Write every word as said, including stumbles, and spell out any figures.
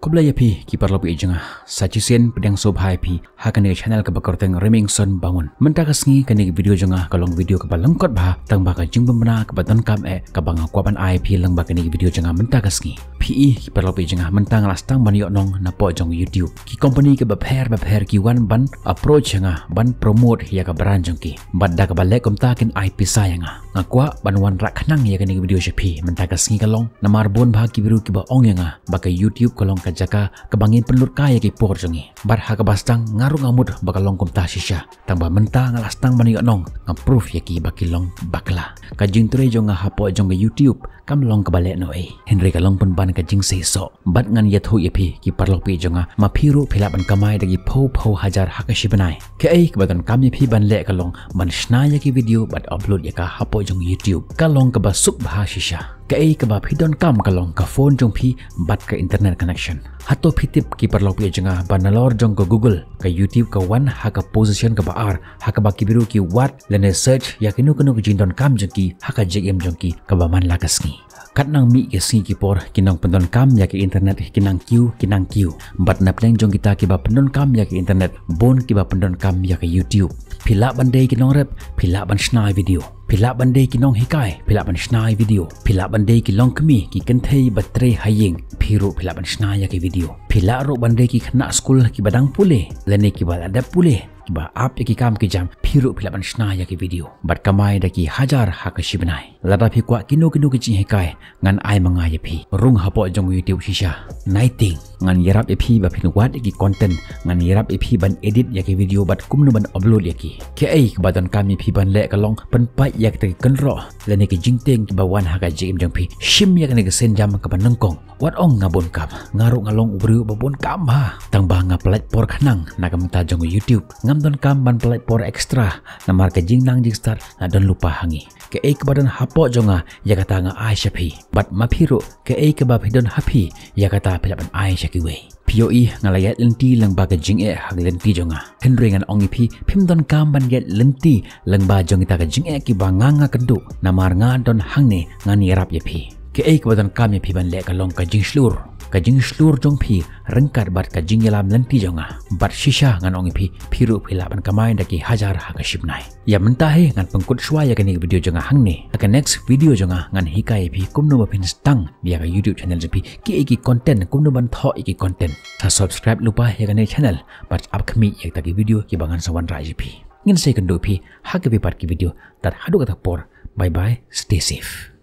Khublei ïa phi ki paralok ïa jong nga, sa shisien pdiang sngewbha ïa phi ha kane ka channel kaba kyrteng Remingson Bamon. Mynta ka sngi kane ka video jong nga ka long video kaba lyngkot bha tang ba ka jingpynbna kaba donkam eh kaba nga kwah ban ai ïa phi lyngba kane ka video jong nga mynta ka sngi. Phi i ki paralok ïa jong nga, mynta nga la sdang ban ïoh nong napoh jong YouTube. Ki company kaba pher ba pher ki wan ban approach ïa nga ban promote ïa ka brand jong ki. Bad da kaba leh kumta kin ai pisa ïa nga. Nga kwah ban wanrah khnang ïa kane ka video sha phi mynta ka sngi ka long namar bun bha ki briew kiba ong ïa nga ba ka YouTube ka long ka jaka kaba ngin pynlut kai ïa ki por jong ngi. Bad ha kaba sdang nga ruh nga mut ba ka long kumta shisha. Tang ba mynta nga la sdang ban ïoh nong, nga proof ïa ki ba ki long bakla. Ka jingtrei jong nga hapoh jong ka YouTube kam long kaba lehnohei, hynrei ka long pynban ka jingseisoh. Bad ngan ïathuh ïa phi ki paralok ïa jong nga, ma phi ruh phi lah ban kamai da ki phew phew hajar ha ka shi bnai. Kaei kaba donkam ïa phi ban leh ka long ban shna ïa ki video bad upload ïa ka hapoh jong YouTube. Ka long kaba suk bha shisha. Kaei kaba phi donkam ka long ka phone jong phi bad ka internet connection. Hato phi tip ki paralok ïa jong nga ba nalor jong ka Google, ka YouTube ka wan ha ka position kaba ar ha kaba ki briew ki wad lane search ïa kino kino ki jingdonkam jong ki ha ka jingim jong ki kaba man la ka sngi. Katba nang mih ki sngi ki por ki nongpyndonkam ïa ka internet ki nang kiew ki nang kiew. Bad na pdeng jong kita kiba pyndonkam ïa ka internet bun kiba pyndonkam ïa ka YouTube. Phi lah ban dei ki nongrep, phi lah ban shna video. Phi lah ban dei ki nonghikai, phi lah ban shna video. Phi lah ban dei ki longkmie, ki kynthei ba trei ha ïing, phi ruh phi lah ban shna ïa ki video. Phi lah ruh ban dei ki khynnah skul kiba dang pule lane kiba la dep pule, kiba ap ïa ki kam ki jam, phi ruh phi lah ban shna ïa ki video bad kamai da ki hajar ha ka shi bnai. Lada phi kwah kino kino ki jinghikai, ngan ai ma nga ïa phi. Rung hapoh jong YouTube shisha. Naiting, ngan ïarap ïa phi ba phin wad ïa ki content, ngan ïarap ïa phi ban edit ïa ki video bad kumno ban upload ïa ki. Kaei kaba donkam ïa phi ban leh ka long pynpait ïa kita ki kynroh lane ki jingtieng kiba wan ha ka jingim jong phi. Shim ïa kane ka sienjam kaba nyngkong. Wat ong nga bun kam, nga ruh nga long u briew ba bun kam bha. Tang ba nga pyllait por khnang na ka bynta jong YouTube. Ngam donkam ban pyllait por extra namar ka jingnang jingstad la don lypa ha ngi. Kaei kaba don hapoh jong nga, ïa kata nga ai sha phi. Bad ma phi ruh, kaei kaba phi don ha phi, ïa kata phi lah ban ai sha kiwei. Phi ïohi nga la ïaid lynti lyngba ka jingeh ha ka lynti jong nga. Hynrei ngan ong ïa phi, phim donkam ban ïaid lynti lyngba jong kita ka jingeh kiba nga nga kynduh. Namar nga don hangne ngan ïarap ïa phi. Kaei kaba donkam ïa phi ban leh ka long ka jingshlur. Ka jingshlur jong phi ryngkat bad ka jingïalam lynti jong nga. Bad shisha ngan ong ïa phi, phi ruh phi lah ban kamai da ki hajar ha ka shi bnai. Ïa mynta hi ngan pynkut shuwa ïa kane ka video jong nga hangne. Ha ka next video jong nga ngan hikai ïa phi kumno ba phin sdang ïa ka YouTube channel jong phi. Kiei ki content, kumno ban thoh ïa ki content. Sa subscribe lypa ïa kane ka channel bad ap khmih ïa kita ki video kiba ngan sa wanrah ïa phi. Ngin sa ïakynduh ïa phi ha kawei pat ka video. Tad haduh kata ka por. Bye bye, stay safe.